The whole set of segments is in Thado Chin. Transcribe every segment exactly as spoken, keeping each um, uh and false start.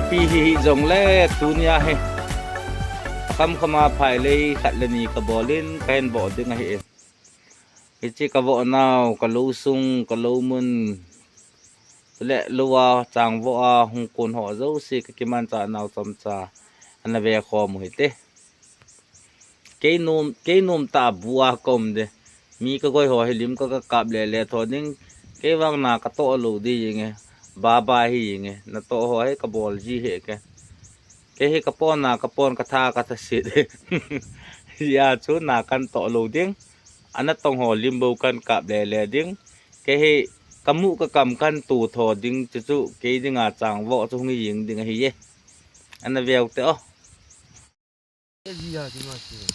Hi hi hi jongle tunia hi. Kham khama phailei khat le ni kabol in kahin voh ding ahi e. Hiche kavoh nau, kalou sung, kalou mun. Chule lou a chang voh a hung kon ho jouse kakimanchah nau chomcha ana ve khom u hite. Kei nom, kei nom tah a bu a ka um de. Mi ka koi ho hi lim ka, ka kap le le tho ding. Kei vang na ka toh lou di jing e. Ba ba hi jing e. Na toh ho hi ka bol ji he ke. Kei hi ka pon na, ka pon ka tha ka tha sit. Hia chu na kan toh lou ding. Ana tong ho lim bou kan kap le le ding. Kei hi ka mu ka kam kan tu tho ding chu chu kei dinga chang voh chu hung jing ding ahi e. Ana veu te o.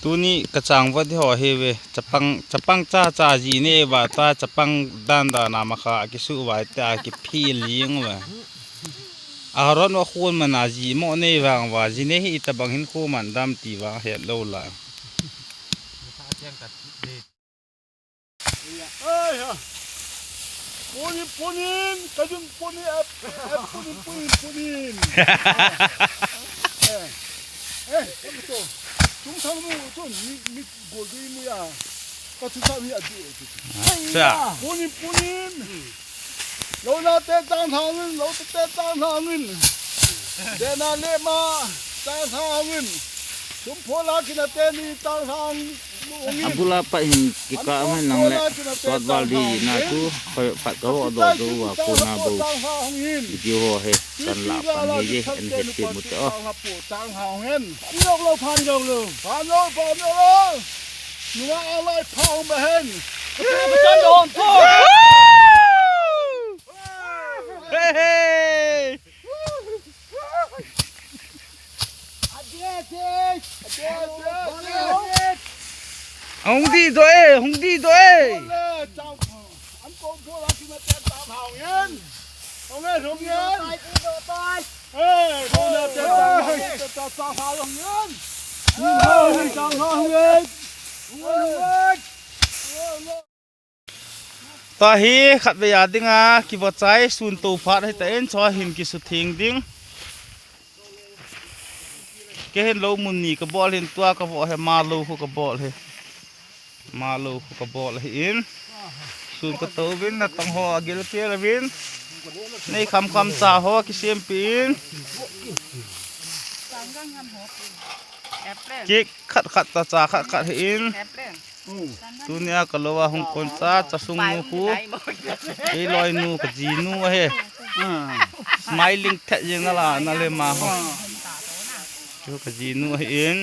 Tuni ka chang voh di ho hi ve, chapang, chapang cha cha ji ne va ta, chapang dan dan a ma kha, ki su vai ta, ki phi ling va. A ron wa khun man a ji mo ne vang va, ji ne hi tabang hin khu man dam ti va het lo la. Ai ha. Punin, punin, kajun punin, ap, ap, punin, punin, punin. Eh, eh, eh, ito. Tung thang mu, ito, mi, mi, gol dui mu ya. Ka chu sa mi a di, ito. Acha. Punin, punin. Lou na te tang thang in, lou te tang thang in. De na le ma, tang thang in. Sum pho la ki na te ni tang thang. Abula pa hin kika mai nang le. Sot val di na tu, pa, pa ka ho do do wa ko na bo. Video ho he, san la pa ni ye, en he ti mu te o. Tang thang in. Lou lou phan lou lou. Phan lou, phan lou. Nua a lai pha hong ba hen. Hey, hey. Hung di do e, hung di do e. Tua hi khatvei a dinga kivoh chai sun to phat hita in chua hin kisutheng ding. Kei hin lou mun ni kabol hin tua kavoh hi, ma lou khu kabol hi. Ma lou khu kabol hi in. Sun kato uvin, natong ho agil kel uvin. Nei kham kham cha ho kisem pi in. Kik khat khat ta cha khat khat hi in. Tunia kalou a hung kon cha, cha sung nu khu. Kei loi nu, ka ji nu ahi. Smiling thet jeng na la, na le ma ho. Chu ka ji nu ahi in.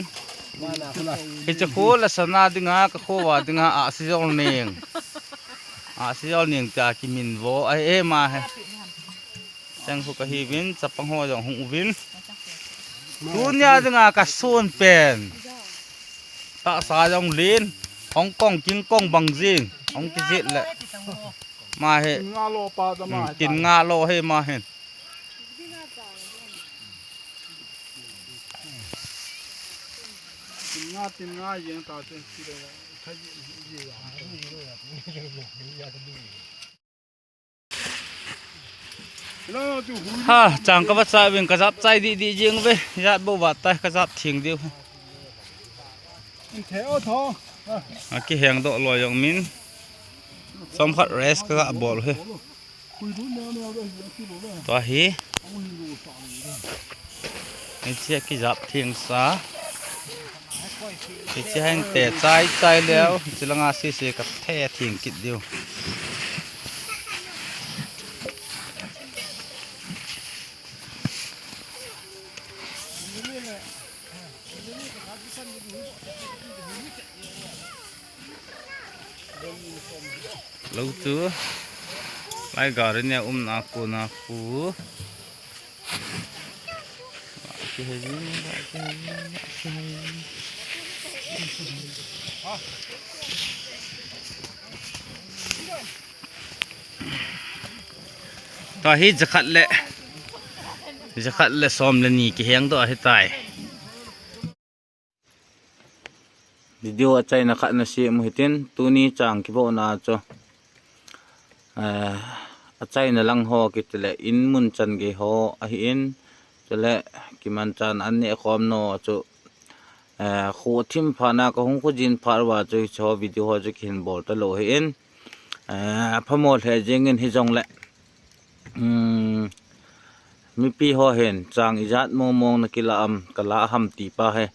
Hiche khu la sana dinga, ka kho va dinga, a si jol ning. A si jol ning ta kimin vo ahi e ma he. Chang khu kahi uvin, chapang ho jong hung uvin. Tunia dinga ka son pen. Tahsa jong len. Hong Kong, King Kong bang jing. Hong kijit le. Ma he. Kin nga lo pa ta ma. Hmm, kin nga lo he ma he. Kin nga, kin nga jeng ta te. Ha, chang kava chai uvin kajap chai didi jeng uve. Jat bou vat tai kajap theng diu. Akiheng doh loi jong min. Chomkhat rest kaga bol u hi. Tua hi. Hiche kijap theng sa. Hiche hin te chai chai leu, hiche langa sese kathe theng kit diu. Lou chu. Lai gari nia umna kona khu. Tua hi jakhat le, jakhat le som le ni kiheng doh ahitai. Video achaina khat nasem u hitin, tuni chang kivohna chu, eh, achaina lang ho kiti le in mun chan gei ho ahin, Chule kimanchan an neh khom nau chu, eh, kho thim phat na kahung kho jin phat uva chu hiche ho video ho chu kihin bol talou ahin, eh, phamo lheh jeng in hijongle, um, mipi ho hin chang ijat mong mong na kila am, kala ham ti pa hi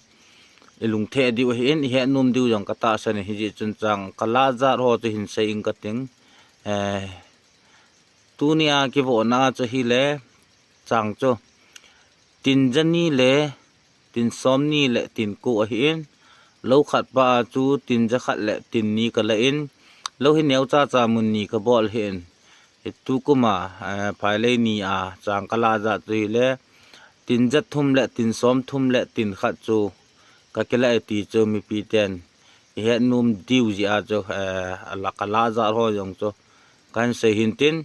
ilungthim diu ahin, ihet nom diu jong katahsan in, hijeh chun chang kala jat ho chu hin sei ing kating. Eh, tunia kivohna chu hile, chang chu tin ja ni le tin som ni le tin ko ahin, lou khat pa a chu tin ja khat le tin ni kala in, lou hi neocha cha mun ni kabol ahin. Hitu kuma, eh, phailei ni a chang kala jat chu hile, tin ja thum le tin som thum le tin khat chu kakila e ti chu mipi ten ihet nom diu jeh a chu, eh, ala kala jat ho jong chu kahin sei hin tin,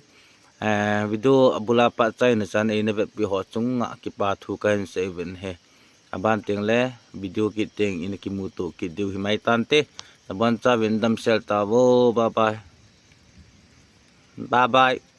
eh, video abula pat chaina chan eina vetpi ho chunga kipa thu kahin sei uvin ahi. Aban tengle video kit teng ina kimuto kit diu himai tante. Nabonchauvin damsel tauvo. Bye bye. Bye bye.